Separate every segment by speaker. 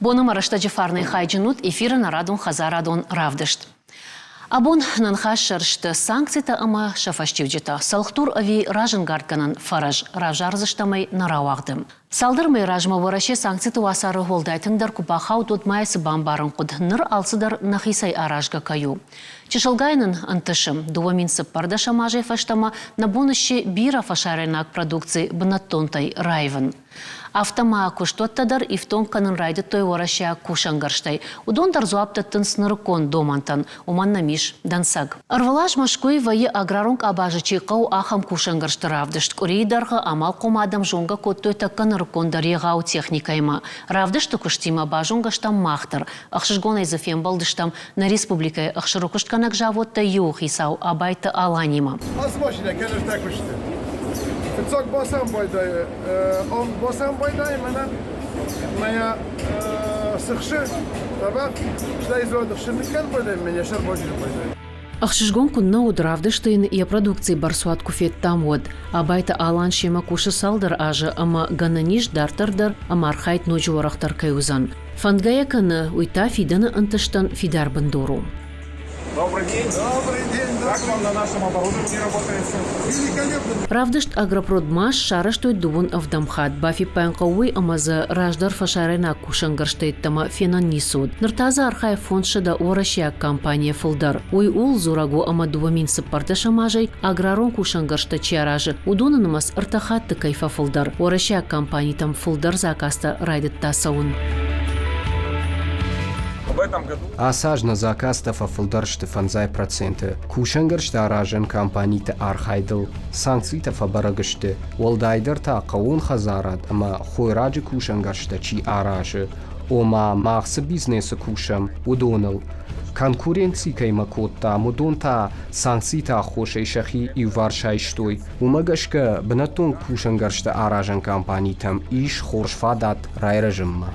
Speaker 1: Бон ӕмӕ рӕстӕджы фарнӕй хайджын ут эфиры нӕрадон хӕдзарадон равдыст. Абон нӕ ныхас сӕрсты санкцитӕ ӕмӕ сӕ фӕстиуджытӕ, цӕлхдур ӕви разӕнгардгӕнӕн фӕрӕз равзардзыстӕм ӕй нӕ рауагъды. Цалдӕр мӕйы размӕ Уӕрӕсе санкциты уацары уӕлдай тынгдӕр куы бахауд, уӕд ма йӕ цы бамбарын хъуыд, ныр алцыдӕр нӕхицӕй аразгӕ кӕй у. Чысылгай нын ӕнтысы. 2014 азӕй фӕстӕмӕ нӕ бон сси бирӕ фӕсарӕйнаг продукци бынӕттонтӕй раивын. Афтӕ ма куыстуӕттӕ дӕр ифтонг кӕнын райдыдтой уӕрӕсейаг кусӕнгӕрзтӕй. Уыдон дӕр дзуапп дӕттынц нырыккон домӕнтӕн, уымӕн нӕм ис дӕнцӕг. Ӕрвылаз Мӕскуыйы вӕййы аграрон къабазы чи хъӕуы, ахӕм кусӕнгӕрзты равдыст. Къуырийы дӕргъы амалхъом адӕм зонгӕ кодтой тӕккӕ нырыккондӕр егъау техникӕимӕ. Равдысты куыстимӕ базонгӕ стӕм мах дӕр. Ӕхсызгонӕй дзы фембӕлдыстӕм нӕ республикӕйы ӕхсырыкуыстгӕнӕг заводтӕй иуы хицау Абайты Аланимӕ.
Speaker 2: Ацы машинӕ кӕны ӕртӕ куысты. Фыццаг бацӕуӕн байдайы, бацӕуӕн байдайы мӕнӕ мӕ сыхсы тӕбӕгъ, стӕй дзуад ӕхсыр ныккӕн байдайы, мӕ йӕ сӕр базилын байдайы.
Speaker 1: Ӕхсызгон куыннӕ уыд, равдысты йын йӕ продукцийы бӕрцуат куы федтам, уӕд. Абайты Алан семӕ кусы цалдӕр азы ӕмӕ гӕнӕн ис дарддӕр дӕр ӕмархайд ноджы уӕрӕхдӕр кӕй уыдзӕн. Фӕндгӕ йӕ кӕны, уый та фидӕны ӕнтыстӕн фидар бындур у.
Speaker 2: Добрый день. Добрый день. Как вам на нашем оборудовании работается? Великолепно.
Speaker 1: Равдыст Агропродмаш сарӕзтой дыууын ӕвдӕм хатт. Бафиппайын хъӕуы уый, ӕмӕ дзы раздӕр фӕсарӕйнаг кусӕнгӕрзтӕ йеддӕмӕ фенӕн ницы уыд. Ныр та дзы архайы 500 уӕрӕсейаг компанийӕ фылдӕр. Уый ууыл дзурӕг у, ӕмӕ 2014 азӕй аграрон кусӕнгӕрзтӕ чи аразы, уыдоны нымӕц ӕртӕ хатты кӕй фӕфылдӕр. Уӕрӕсейаг компанитӕм фылдӕр заказтӕ райдыдта цӕуын.
Speaker 3: Ацы аз нӕ заказтӕ фӕфылдӕр сты 5%. Кусӕнгӕрзтӕ аразӕн компаниты архайдыл санкцитӕ фӕбӕрӕг сты, уӕлдайдӕр та хъӕууон хӕдзарад ӕмӕ хойраджы кусӕнгӕрзтӕ чи аразы, ома мах цы бизнесы кусӕм, уыдоныл. Конкуренци кӕимӕ кодтам, уыдон та санкциты аххосӕй сӕхи иуварс айстой. Уымӕ гӕсгӕ бынӕттон кусӕнгӕрзтӕ аразӕн компанитӕм ис хорз фадат райрӕзынмӕ.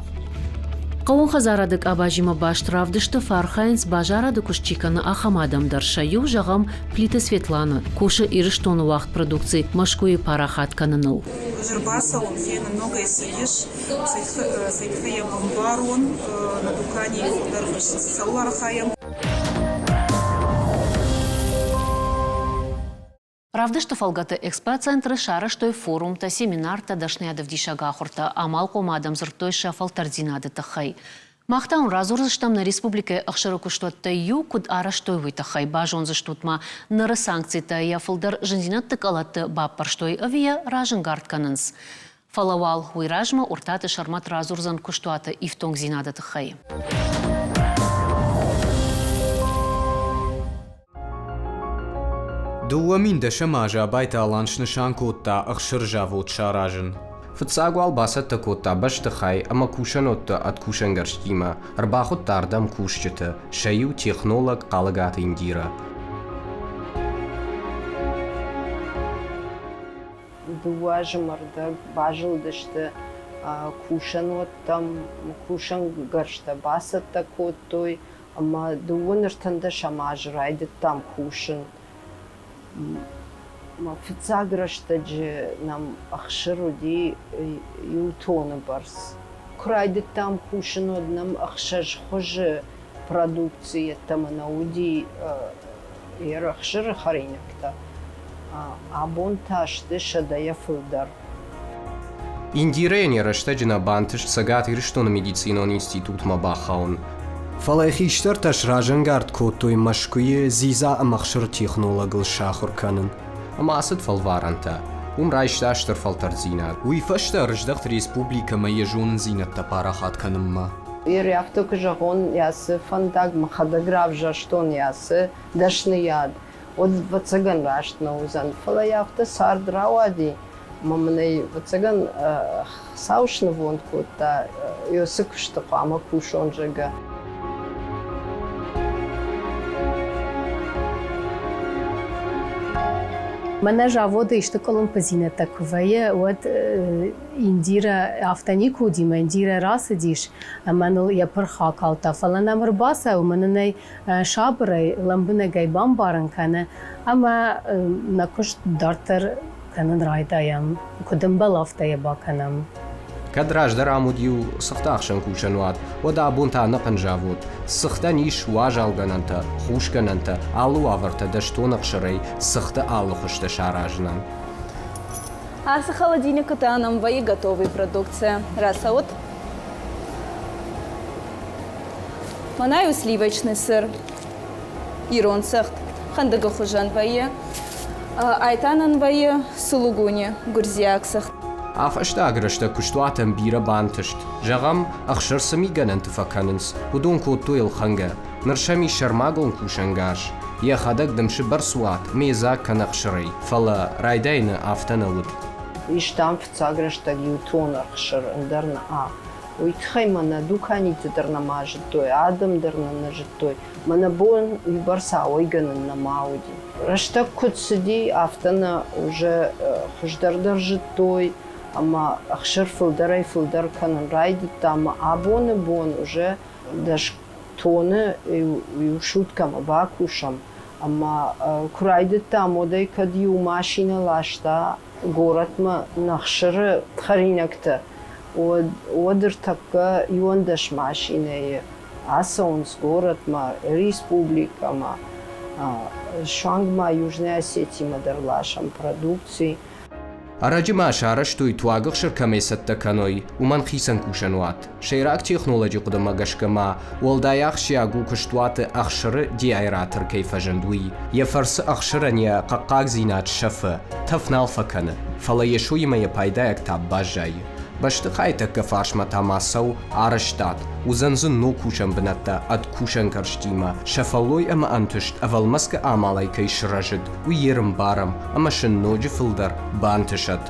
Speaker 1: Хъӕууон хӕдзарады къабазимӕ баст равдысты фӕархайынц базарады куыст чи кӕны, ахӕм адӕм дӕр. Сӕ иу, зӕгъӕм, Плиты Светлана, кусы Ирыстоны уагъд продукци Мӕскуыйы парахат кӕныныл.
Speaker 4: Ӕрбацӕуын, фенын ногӕй цы ис, цӕй тыххӕй йӕм ӕмбарон, нӕ дуканийы фылдӕр фыссынц, цӕуыл архайӕм.
Speaker 1: Равдысты фӕлгӕты экспоцентры сарӕзтой форумтӕ, семинартӕ, дӕсныйадӕвдисӕг ахуыртӕ, амалхъом адӕм дзырдтой сӕ фӕлтӕрддзинады тыххӕй. Мах та уын радзурдзыстӕм нӕ республикӕйы ӕхсыры куыстуӕттӕй иу куыд арӕзтой, уый тыххӕй. Базондзыстут ма, ныры санкцитӕ йӕ фылдӕр зындзинӕдты къӕлӕтты баппӕрстой ӕви йӕ разӕнгард кӕнынц. Фӕлӕ уал уый размӕ Уыртаты Сӕрмӕт радзурдзӕн куыстуаты ифтонгдзинады тыххӕй.
Speaker 3: 2010 азы Абайты Алан снысан кодта ӕхсыры завод саразын. Фыццаг уал бацӕттӕ кодта бӕстыхай ӕмӕ кусӕнуӕттӕ ӕд кусӕнгӕрзтимӕ, ӕрбахуыдта ардӕм кусджыты, сӕ иу технолог Хъалыгаты Индирӕ.
Speaker 5: Дыууӕ азы базылдысты кусӕнуӕттӕм, кусӕнгӕрзтӕ бацӕттӕ кодтой ӕмӕ дыууын ӕртындӕсӕм азы райдыдтам кусын. Фыццаг рӕстӕджы нӕм ӕхсыр уыди иу тоны бӕрц. Куы райдыдтам кусын, уӕд нӕм ӕхсӕз хуызы продукци йеддӕмӕ нӕ уыди ӕхсыры хӕринӕгтӕ. Абон та сты сӕдӕйӕ фылдӕр.
Speaker 3: Индирӕйӕн йӕ рӕстӕджы нӕ бантыст Цӕгат Ирыстоны медицинон институтмӕ бахауын. Фӕлӕ хистӕртӕ сразӕнгард кодтой Мӕскуыйы дзидза ӕмӕ ӕхсыры технологыл сахуыр кӕнын. Ӕмӕ ацыд фӕлварӕнтӕ. Уым райста стыр фӕлтӕрддзинад. Уый фӕстӕ ӕрыздӕхт республикӕмӕ йӕ зонындзинӕдтӕ парахат кӕнынмӕ.
Speaker 5: Афтӕ куы зӕгъон, ацы фӕндаг мӕхӕдӕг равзӕрстон, ацы дӕсныйад, уӕд, ӕвӕццӕгӕн, раст нӕ уыдзӕн. Фӕлӕ афтӕ цард рауади, ӕмӕ мын ӕй, ӕвӕццӕгӕн, Хуыцау снывонд кодта, цы куысты хъуамӕ кусон, зӕгъгӕ.
Speaker 6: Мӕнӕ заводы исты къуылымпыдзинӕдтӕ куы вӕййы, уӕд Индирӕ афтӕ никуы уыди, мӕ Индирӕ рацыдис ӕмӕ ныл йӕ пырх акалдта. Фӕлӕ нӕм ӕрбацӕуы, мӕ нын ӕй сабырӕй, лӕмбынӕгӕй бамбарын кӕны ӕмӕ нӕ куыст дарддӕр кӕнын райдайӕм. Куыд ӕмбӕлы, афтӕ йӕ бакӕнӕм.
Speaker 3: Кӕд раздӕр ам уыд иу цыхтахсӕн кусӕнуат, уӕд абон та ӕнӕхъӕн завод. Цыхтӕн ис уазалгӕнӕнтӕ, хусгӕнӕнтӕ, алы уавӕртӕ дӕстон ӕхсырӕй цыхты алы хуызтӕ саразынӕн.
Speaker 7: Ацы холодильникы та нӕм вӕййы готовый продукция. Рацӕут. Мӕнӕй у сливочный сыр, ирон цыхт, хӕндыгы хуызӕн вӕййы. Ай та нын вӕййы сулугуни, гуырдзиаг цыхт.
Speaker 3: А фӕстаг рӕстӕг куыстуатӕн бирӕ бантыст. Зӕгъӕм, ӕхсыр цы мигӕнӕнты фӕкӕнынц, уыдон кодтой ӕлхӕнгӕ. Ныр сӕм ис сӕрмагонд кусӕнгарз. Йӕхӕдӕг дымсы бӕрцуат, ме дзаг кӕнӕ ӕхсырӕй, фӕлӕ райдайӕны афтӕ нӕ уыд.
Speaker 5: Истам фыццаг рӕстӕг иу тон ӕхсыр, ӕндӕр нӕ. Уый тыххӕй мӕ нӕ дуканиты дӕр нӕма зыдтой, адӕм дӕр нӕ нӕ зыдтой. Мӕнӕ бон уыйбӕрц ауӕйгӕнӕн нӕма уыди. Рӕстӕг куыд цыди, афтӕ нӕ уже хуыздӕр дӕр зыдтой ӕмӕ ӕхсыр фылдӕрӕй-фылдӕр кӕнын райдыдта ӕмӕ абоны бон уже 10 тоны иу суткӕмӕ бакусӕм. Ӕмӕ куы райдыдтам, уӕд ӕй кӕд иу машинӕ ласта горӕтмӕ нӕ хсыры хӕринӕгтӕ, уӕд ӕртӕккӕ 11 машинӕйы ацӕуынц горӕтмӕ, республикӕмӕ, суанг ма Южная Осетимӕ дӕр ласӕм продукци.
Speaker 3: Ӕрӕджы ма сарӕзтой, туаг ӕхсыр кӕмӕй цӕттӕ кӕной, уымӕн хицӕн кусӕнуат. Сӕйраг технолоджы хъуыдымӕ гӕсгӕ ма уӕлдай ахсджиаг у куыстуаты ӕхсыры деаэратор кӕй фӕзынд, уый. Йӕ фӕрцы ӕхсырӕн йӕ хъӕхъхъагдзинад сӕфы, тӕф нал фӕкӕны, фӕлӕ йе соимӕ йӕ пайдайаг тӕпп баззайы. Бӕстыхайы тӕккӕ фарсмӕ та ма цӕуы арӕзтад, уыдзӕн дзы ног кусӕн бынӕттӕ ӕд кусӕнгӕрзтимӕ. Сӕ фӕллой ӕмӕ ӕнтыст ӕвӕлмӕцгӕ амалӕй кӕй сырӕзыд, уый йе рымбарӕм ӕмӕ сын ноджы фылдӕр бантысӕд.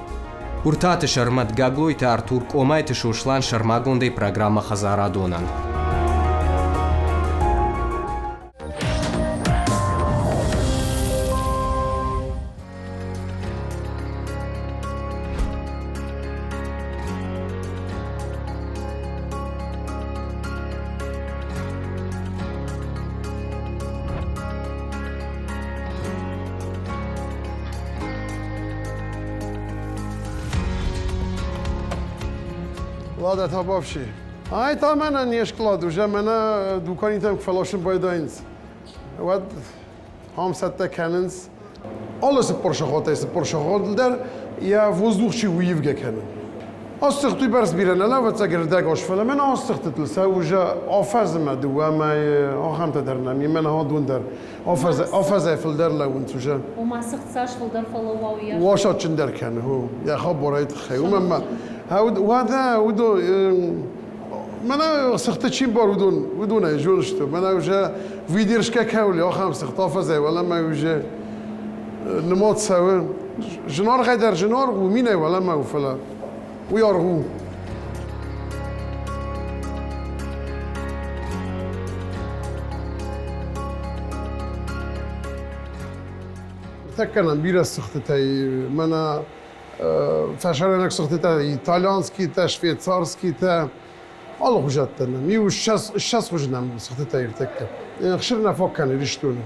Speaker 3: Уыртаты Сӕрмӕт, Гаглойты Артур, Къомайты Сослан сӕрмагондӕй программӕ Хӕдзарадонӕн.
Speaker 2: Лада та бафси. Ай та мӕнӕ не склад уже мӕнӕ дуканитӕм куы фӕласын байдайынц, уӕд ам цӕттӕ кӕнынц алы 40 сахатӕй 40 сахатыл дӕр йӕ воздух чи у ивгӕ кӕны. Ацы цыхт уыйбӕрц бирӕ нӕ лӕвӕццӕг ӕрдӕг аз, фӕлӕ мӕнӕ ацы цыхтытыл сӕ уже афӕдзмӕ дыууӕ мӕйы ахӕмтӕ дӕр нӕм и, мӕнӕ адон дӕр афӕдзӕй фылдӕр лӕууынц уже.
Speaker 1: Ома цыхт цас фылдӕр фӕлӕууа, уыйас?
Speaker 2: Уас адджындӕр кӕны, хо, йӕ хабарӕй тыххӕй. Уымӕн ма уӕдӕ уыдон мӕнӕ цыхты чи бар, уыдон уыдонӕй зонысты. Мӕнӕ уже выдержка кӕуыл ахӕм цыхт афӕдзӕй уӕлӕмӕ уже нымад цӕуы. Зынаргъӕй дӕр зынаргъ у, минӕй уӕлӕмӕ у, фӕлӕ уый аргъ у. Ныртӕккӕ нӕм бирӕ цыхтытӕй мӕнӕ фӕсарӕйнаг цыхтытӕ, итальянскийтӕ, швейцарскийтӕ, алыхуызӕттӕ нӕм. Иу 20 хуызы нӕм цыхтытӕ ӕртӕккӕ. Ӕхсыр нӕ фаг кӕны Ирыстоны.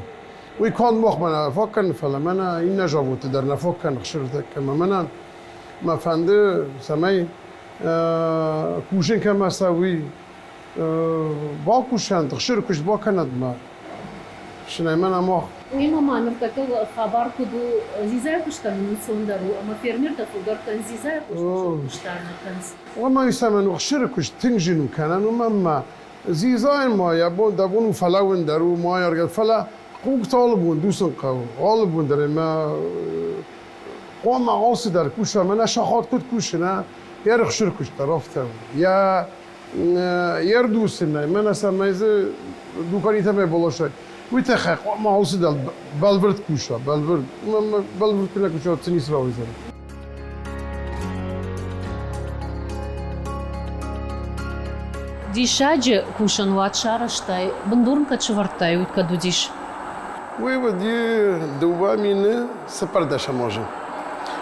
Speaker 2: Уый канд махмӕ нӕ фаг кӕны, фӕлӕ мӕнӕ иннӕ заводты дӕр нӕ фаг кӕны ӕхсыр ӕртӕккӕ. Мӕнӕ мӕ фӕнды, цӕмӕй кусын кӕмӕ цӕуй, бакусӕнт, ӕхсыры куыст бакӕнӕд мӕ. Сынӕй мӕнӕ мах.
Speaker 1: Уыимӕ ма ныртӕккӕ хабар куыд у, дзидзайы куыст кӕнын ӕнцондӕр у, ӕмӕ фермертӕ фылдӕр кӕнынц дзидзайы куыст, куыст нӕ кӕнынц.
Speaker 2: Уымӕй цӕмӕн у ӕхсыры куыст тынг зын у кӕнӕн, уымӕн ма дзидзайӕн ма йӕ бон дӕ бон у фӕлӕууын дӕр у, ма йӕ фӕлӕ хъугты алы бон дуцын хъӕуы, алы бон дӕр ӕмӕ хъуамӕ алцыдӕр куса, мӕнӕ сахат куыд кусы, нӕ, йӕ ӕхсыры куыст дӕр афтӕ у. Йӕ йе рдуцынӕй, мӕнӕ цӕмӕй дзы дуканитӕмӕ баласай, уый тыххӕй хъуамӕ алцыдӕр бӕлвырд куса, бӕлвырд. Бӕлвырд куы нӕ куса, уӕд цы ницы рауайдзӕн.
Speaker 1: Диссаджы кусӕнуат сарӕзтай, бындур ын кӕд сӕвӕрдтай, уый кӕд уыдис?
Speaker 2: Уый уыди 2014 азы.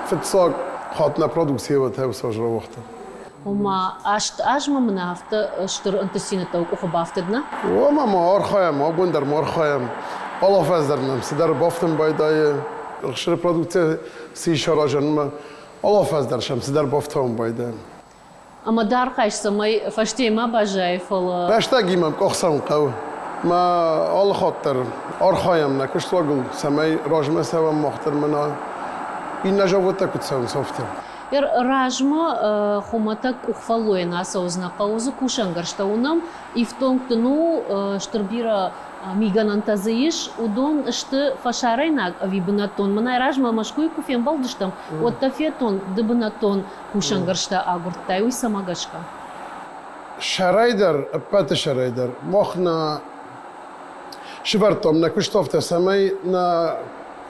Speaker 2: Фыццаг хатт нӕ продукцийы уӕд рауагъта.
Speaker 1: Ома, 8 азмӕ мын афтӕ стыр ӕнтыстдзинӕдтӕ къухы бафтыд, нӕ?
Speaker 2: Ома ма архайӕм, абон дӕр ма архайӕм. Алафӕдз дӕр нӕм цыдӕр бафтын байдайы. Ӕхсыры продукцийӕ цы ис аразӕн, алафӕдз дӕр сӕм цыдӕр бафтауын байдайӕм.
Speaker 1: Ӕмӕ дӕ архайыс, цӕмӕй фӕстейы ма баззайай, фӕлӕ...
Speaker 2: Рӕстӕгимӕ къух цӕуын хъӕуы. Мӕ алы хатт дӕр архайӕм нӕ куыстуагыл, цӕмӕй размӕ цӕуӕм мах дӕр мӕнӕ иннӕ заводтӕ куыд цӕуынц, афтӕ.
Speaker 1: Размӕ хуымӕтӕг къухфӕллойӕн ацӕудзынӕ, хъӕуы дзы кусӕнгӕрзтӕ уынӕм, ифтонг дын у, стыр бирӕ мигӕнӕнтӕ дзы ис, уыдон сты фӕсарӕйнаг ӕви бынӕттон. Мӕнӕй размӕ Мӕскуыйы куы фембӕлдыстӕм, уӕд дӕ федтон, ды бынӕттон кусӕнгӕрзтӕ агуырдтай, уый цӕмӕ гӕсгӕ?
Speaker 2: Сӕрӕй дӕр, ӕппӕты сӕрӕй дӕр, мах нӕ сывӕрдтам нӕ куыст афтӕ, цӕмӕй нӕ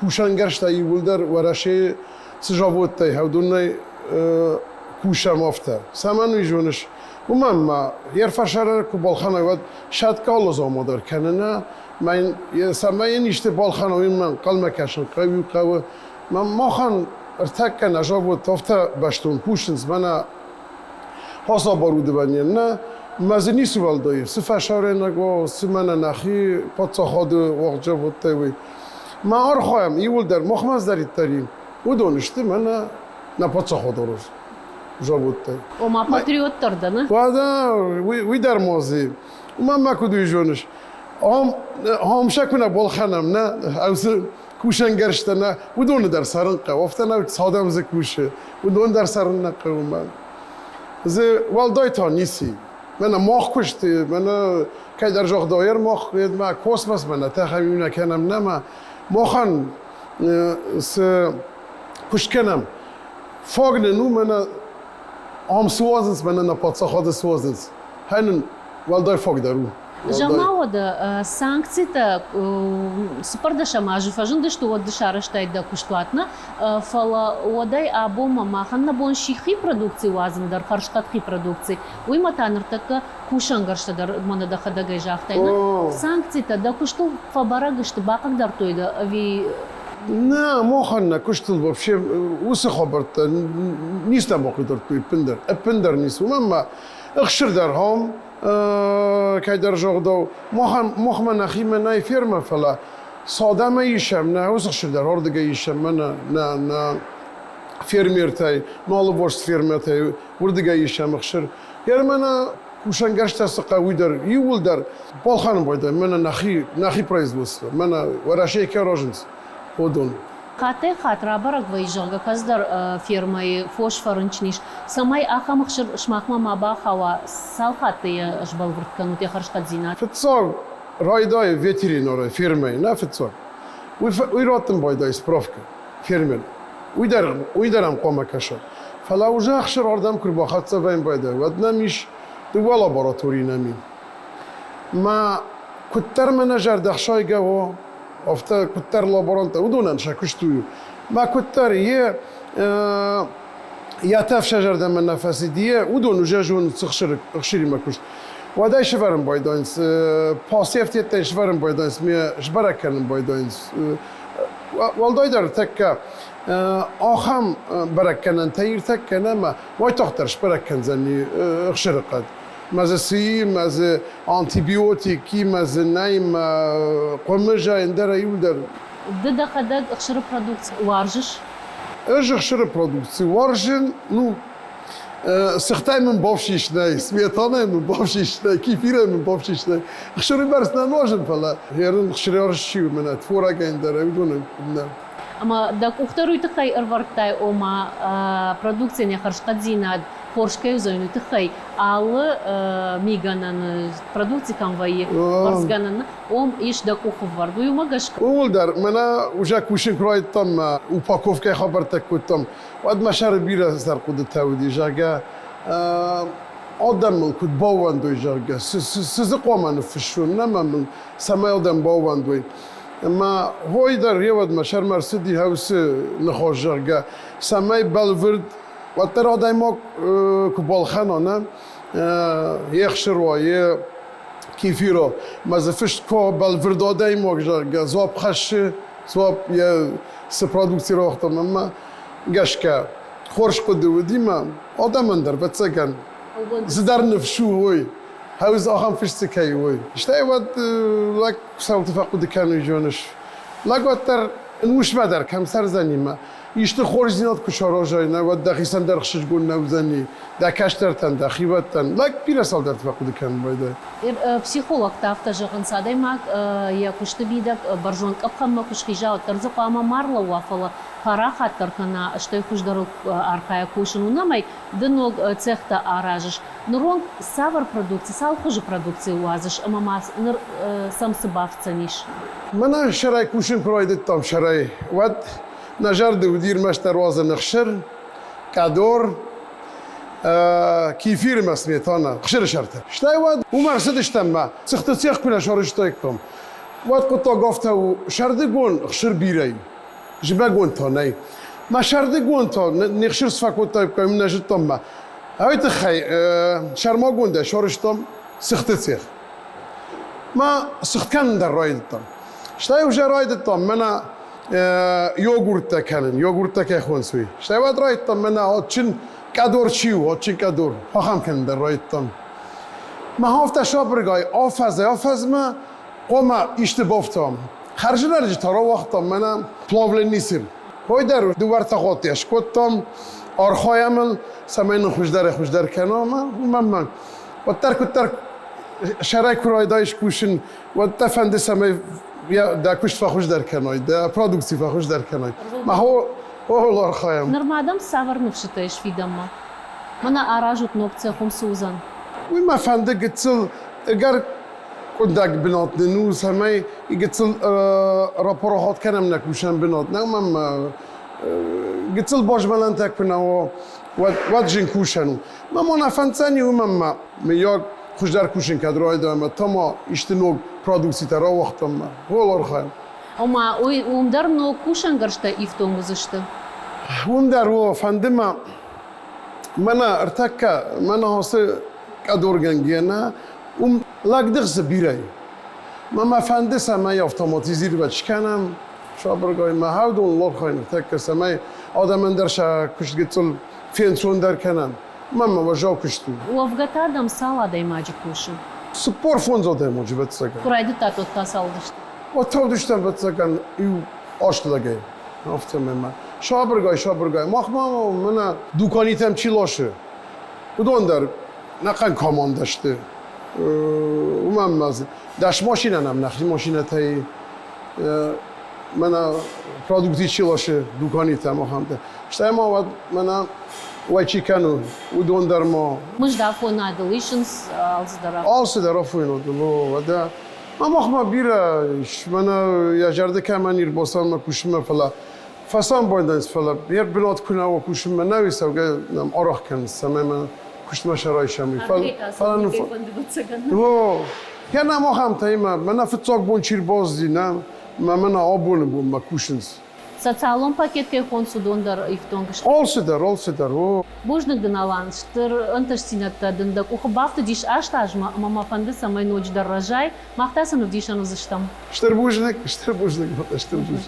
Speaker 2: кусӕнгӕрзтӕ иууылдӕр Уӕрӕсейы цы заводтӕй, уыдонӕй кусӕм афтӕ. Цӕмӕн уый зоныс? Уымӕн ма йе рфӕсарӕн куы балхӕнай, уӕд сӕтгӕ алы дзаума дӕр кӕны нӕ, цӕмӕй йын исты балхӕна, уый мӕ ӕнхъӕлмӕ кӕсын хъӕуы, хъӕуы. Махӕн ӕртӕккӕ нӕ завод афтӕ бӕстон кусынц, мӕнӕ ацы оборудование нӕ, мӕ дзы ницы уӕлдай, цы фӕсарӕйнаг уа, цы мӕнӕ нӕхи паддзахады уагъд заводтӕй, уый. Мӕ архайӕм иууылдӕр махмӕ цыдӕриддӕр и, уыдон сты мӕнӕ нӕ паддзахады заводтӕй.
Speaker 1: Ома патриот дӕр дӕ, нӕ?
Speaker 2: Уӕдӕ уый дӕр ма дзы. Уымӕн ма куыд уый зоныс? Ам, ам сӕ куы нӕ балхӕнӕм, нӕ, ӕвзы кусӕнгӕрзтӕ нӕ, уыдоны дӕр цӕрын хъӕуы. Афтӕ нӕ цадӕм дзы кусы, уыдон дӕр цӕрын нӕ хъӕуы мӕн. Дзы уӕлдай та ницы. Мӕнӕ мах куысты, мӕнӕ кӕйдӕр загъдайӕр мах мӕ космосмӕ нӕ тӕхӕм иу нӕ кӕнӕм, нӕ ма махӕн цы куыст кӕнӕм, фаг нын у, мӕнӕ ам цы уадзынц, мӕнӕ нӕ паддзахады цы уадзынц, хай нын уӕлдай фаг дӕр у.
Speaker 1: Зӕгъ-ма уӕдӕ, санкцитӕ цыппӕрдӕсӕм азы фӕзындысты, уӕд ды сарӕзтай дӕ куыстуат, нӕ? Фӕлӕ уӕдӕй абонмӕ махӕн нӕ бон сси хи продукци уадзын дӕр, хӕрзхъӕд хи продукци. Уыимӕ та ныртӕккӕ кусӕнгӕрзтӕ дӕр мӕнӕ дӕхӕдӕг ӕй загътай, нӕ? Санкцитӕ дӕ куыстыл фӕбӕрӕг сты, бахъыгдардтой дӕ ӕви
Speaker 2: Нӕ, махӕн нӕ куыстыл вообще уыцы хабӕрттӕ ницы бахъыгдардтой ӕппындӕр. Ӕппындӕр ницы. Уымӕн ма ӕхсыр дӕр хом, кӕйдӕр загъдау, махмӕ нӕхимӕ нӕй фермӕ, фӕлӕ цадӕмӕ исӕм, нӕ уыцы ӕхсыр дӕр ардыгӕй исӕм, мӕнӕ нӕ, нӕ фермертӕй, нӕ алыварс фермӕтӕй уырдыгӕй исӕм ӕхсыр. Мӕнӕ кусӕнгӕрзтӕ цы хъӕуы, уый дӕр иууылдӕр балхӕнын байдайӕм, мӕнӕ нӕхи, нӕхи производство, мӕнӕ Уӕрӕсейы кӕй аразынц, уыдон.
Speaker 1: Хаттӕй-хатт рабӕрӕг вӕййы, зӕгъгӕ, кӕцыдӕр фермӕйы фос фӕрынчын ис. Цӕмӕй ахӕм ӕхсыр сымахмӕ ма бахауа, цал хатты йӕ сбӕлвырд кӕнут йӕ хӕрзхъӕддзинад?
Speaker 2: Фыццаг райдайы ветеринары фермӕйы, нӕ фыццаг. Уый, уый раттын байдайы справкӕ фермер. Уый дӕр, уый дӕр ӕм хъуамӕ кӕса. Фӕлӕ уже ӕхсыр ардӕм куы рбахӕццӕ вӕййын байдайы, уӕд нӕм ис дыууӕ лабораторийы нӕм и. Мӕ куыддӕр мӕ нӕ зӕрдӕхсайгӕ у, афтӕ куыддӕр лаборанттӕ, уыдонӕн сӕ куыст у. Мӕ куыддӕр йе йӕ тӕф сӕ зӕрдӕмӕ нӕ фӕцыди, уыдон уже зонынц ӕхсыримӕ куыст. Уӕдӕй сӕвӕрын байдайынц, пасефтеттӕй сӕвӕрын байдайынц, ме сбӕрӕг кӕнын байдайынц. Уӕлдайдӕр тӕккӕ ахӕм бӕрӕггӕнӕнтӕ иртаг кӕнӕ ӕмӕ уайтагъддӕр сбӕрӕг кӕндзӕни ӕхсыры хъӕд. Мӕ дзы цы и, мӕ дзы антибиотик и, мӕ дзы нӕй, мӕ хъуымызӕй ӕндӕр иуылдӕр.
Speaker 1: Ды дӕхӕдӕг ӕхсыры продукци уарзыс?
Speaker 2: Ӕз ӕхсыры продукци уарзын, ну, цыхтӕй мын бафсис нӕй, сметанӕй мын бафсис нӕй, кефирӕй мын бафсис нӕй. Ӕхсыры бӕрц нӕ нуазын, фӕлӕ хӕрын ӕхсыры чи у, мӕнӕ творогӕй ӕндӕр уыдоны нӕ.
Speaker 1: Ӕмӕ дӕ къух дӕр уый тыххӕй ӕрвӕрдтай, ома продукцийӕн йӕ хӕрзхъӕддзинад хорз кӕй уыдзӕн, уый тыххӕй алы мигӕнӕны продукци кӕм вӕййы, бӕрцгӕнӕн, уым ис дӕ къухывӕрд. Уый уымӕ гӕсгӕ.
Speaker 2: Ууыл дӕр мӕнӕ уже кусын куы райдыдтам, мӕ упаковкӕйы хабӕрттӕ кодтам, уӕд мӕ сӕры бирӕ цыдӕр хъуыдытӕ уыди, зӕгъгӕ, адӕм мыл куыд баууӕндой, зӕгъгӕ, цы дзы хъуамӕ ныффыссон, нӕ мӕ мыл цӕмӕй адӕм баууӕндой. Ӕмӕ хой дӕр гъеуӕд мӕ сӕрмӕ ӕрцыди хӕусы ныхас, зӕгъгӕ, цӕмӕй бӕлвырд уӕддӕр адӕймаг куы балхӕна, нӕ, йе хсыр уа, йе кефиро, мӕ дзы фыст куы бӕлвырд адӕймаг, зӕгъгӕ, дзуапп хӕссы, дзуапп йӕ цы продукци рауагътам, ӕмӕ гӕсгӕ хорз хъуыды уыди мӕ адӕмӕн дӕр, ӕвӕццӕгӕн, цыдӕр ныфс у, уый. Хӕуз ахӕм фыст дзы кӕй у, уый. Стӕй уӕд лӕг цӕуылты фӕхъуыды кӕны, зоныс. Лӕг уӕддӕр ын усмӕ дӕр кӕм цӕрдзӕни мӕ. Исты хорздзинад куы саразай, нӕ, уӕд дӕхицӕн дӕр ӕхсызгон нӕ уыдзӕни, дӕ кӕстӕртӕн, дӕ хиуӕттӕн. Лӕг бирӕ цалдӕрты фӕхъуыды кӕнын байдайы.
Speaker 1: Психологтӕ афтӕ зӕгъынц, адӕймаг йӕ куысты мидӕг бӕрзонд къӕпхӕнмӕ куы схиза, уӕддӕр дзы хъуамӕ ма рлӕууа, фӕлӕ парахатдӕр кӕна, стӕй хуыздӕрыл архайа кусын. Уымӕн ӕмӕ ды ног цехтӕ аразыс. Ныронг цавӕр продукци, цал хуызы продукци уадзыс ӕмӕ ма ныр сӕм цы бафтдзӕнис?
Speaker 2: Мӕнӕ сӕрӕй кусын куы райдыдтам сӕрӕй, уӕд нӕ зӕрды уыди ӕрмӕстдӕр уадзӕн ӕхсыр, къӕдор, кефир ӕмӕ сметана, ӕхсыры сӕртӕ. Стӕй уӕд уым ӕрцыдыстӕм мӕ цыхты цех куы нӕ сарӕзтаиккам, уӕд хъуыддаг афтӕ у, сӕрдыгон ӕхсыр бирӕ и, зымӕгон та нӕй. Мӕ сӕрдыгон та не хсыр цы фӕкодтаиккам, нӕ зыдтам мӕ. Уый тыххӕй сӕрмагондӕй сарӕзтам цыхты цех. Мӕ цыхт кӕнын дӕр райдыдтам. Стӕй уже райдыдтам мӕнӕ йогурттӕ кӕнын, йогурттӕ кӕй хонынц, уый. Стӕй уӕд райдыдтам мӕнӕ адджын къӕдор чи у, адджын къӕдор, ахӕм кӕнын дӕр райдыдтам. Мӕ афтӕ сабыргай афӕдзӕй-афӕдзмӕ хъуамӕ исты бафтауӕм. Хӕрзынӕрджытӕ рауагътам мӕнӕ плавленый сыр. Хой дӕр дыууӕртӕ хатты скодтам, архайӕм ыл, цӕмӕй нын хуыздӕрӕй-хуыздӕр кӕна ӕмӕ уымӕн мӕ уӕддӕр куыддӕр сӕрӕй куы райдайыс кусын, уӕд дӕ фӕнды, цӕмӕй дӕ куыст фӕхуыздӕр кӕной, дӕ продукци фӕхуыздӕр кӕной. Мах ууыл архайӕм.
Speaker 1: Нырма дӕм цавӕр ныфсытӕ ис фидӕнмӕ? Мӕнӕ аразут ног цех, уым цы уыдзӕн?
Speaker 2: Уый мӕ фӕнды гыццыл ӕгӕр къуындӕг бынат нын у, цӕмӕй гыццыл рапорохат кӕнӕм нӕ кусӕн бынат. Нӕ мӕм гыццыл базмӕлӕнтӕ куы нӕ уа, уӕд, уӕд зын кусӕн у. Мӕ ма нӕ фӕнддзӕни уымӕн ма, мыййаг, хуыздӕр кусын кӕд райдайӕм, та ма исты ног продукцитӕ рауагътам ма. Уол архайӕм.
Speaker 1: Ома, уый уым дӕр ног кусӕнгӕрзтӕ ифтонг уыдзысты?
Speaker 2: Уым дӕр, о, фӕнды мӕ мӕнӕ ӕртӕккӕ, мӕнӕ ацы къӕдоргӕнгӕ нӕ, уым лӕгдых дзы бирӕ и. Мӕ мӕ фӕнды, цӕмӕй автоматизировать скӕнӕм сабыргай. Мӕ хӕвдон лорхай ныртӕккӕ, цӕмӕй адӕмӕн дӕр сӕ куыст гыццыл фенцондӕр кӕнӕм. Мӕ мӕ уӕззау куыст у.
Speaker 1: Уӕвгӕ та дӕм цал адӕймаджы кусы?
Speaker 2: 45 адӕймаджы, ӕвӕццӕгӕн.
Speaker 1: Куы райдыдтат, уӕд та цал уыдысты?
Speaker 2: Уӕд та уыдыстӕм, ӕвӕццӕгӕн, иу аст лӕгӕй. Афтӕмӕй ма сабыргай, сабыргай. Мах ма мӕнӕ дуканитӕм чи ласы, уыдон дӕр нӕхъӕн командӕ сты. Уымӕн ма 10 машинӕ нӕм нӕхи машинӕтӕй мӕнӕ продукти чи ласы дуканитӕм, ахӕмтӕ. Стӕй ма уӕд мӕнӕ уӕй чи кӕны, уыдон дӕр ма.
Speaker 1: Мызд афойнадыл исынц алцыдӕр?
Speaker 2: Алцыдӕр афойнадыл, уӕдӕ. Махмӕ бирӕ ис, мӕнӕ йӕ зӕрдӕ кӕмӕн не рбацӕуы кусынмӕ, фӕлӕ фӕсамбондӕнц, фӕлӕ йе бынат куы нӕ уа кусынмӕ, нӕ уый цӕугӕ нӕм арӕх кӕнынц, цӕмӕй мӕ куыстмӕ сӕ райсӕм. Фӕлӕ О, йӕ нӕм ахӕмтӕ имӕ, мӕнӕ фыццаг бон чи рбацыди, нӕ, мӕ мӕнӕ абоны бонмӕ кусынц.
Speaker 1: Социалон пакет кӕй хонынц, уыдон дӕр ифтонг сты?
Speaker 2: Алцыдӕр, алцыдӕр, о.
Speaker 1: Бузныг дын, Алан, стыр ӕнтыстдзинӕдтӕ дын дӕ къухы бафтыдис аст азмӕ ӕмӕ мӕ фӕнды, цӕмӕй ноджыдӕр рӕзай, мах та сын ӕвдисӕн уыдзыстӕм.
Speaker 2: Стыр бузныг, стыр бузныг, стыр бузныг.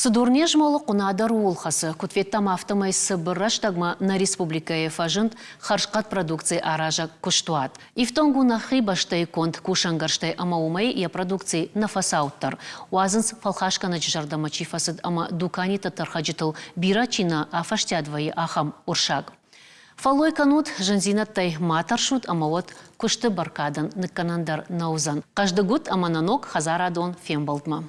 Speaker 1: Цы дур не змӕлы, хъуына дӕр ууыл хӕцы. Куыд федтам, афтӕмӕй цыбыр рӕстӕгмӕ нӕ республикӕйы фӕзынд хӕрзхъӕд продукци аразӕг куыстуат. Ифтонг у нӕхи бӕстӕйы конд кусӕнгӕрзтӕй ӕмӕ уымӕй йӕ продукци нӕ фӕцауддӕр. Уадзынц, фӕлхасгӕнӕджы зӕрдӕмӕ чи фӕцыд ӕмӕ дуканиты тӕрхӕджытыл бирӕ чи нӕ афӕстиат вӕййы, ахӕм урсаг. Фӕллой кӕнут, зындзинӕдтӕй ма тӕрсут ӕмӕ уӕд куысты бӕркадӕн ныккӕнӕн дӕр нӕ уыдзӕн. Хъӕздыг ут ӕмӕ нӕ ног хӕдзарадон фембӕлдмӕ.